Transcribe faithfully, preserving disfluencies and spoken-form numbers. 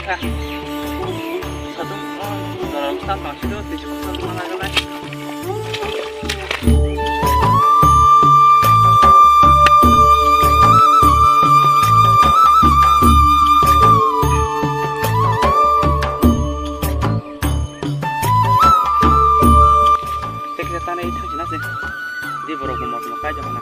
Satung, oh, dorong sa tong sini, tisi kusa tong na nai. Tei kisa tanai thang sina se. Di borok bo motom kai jama na.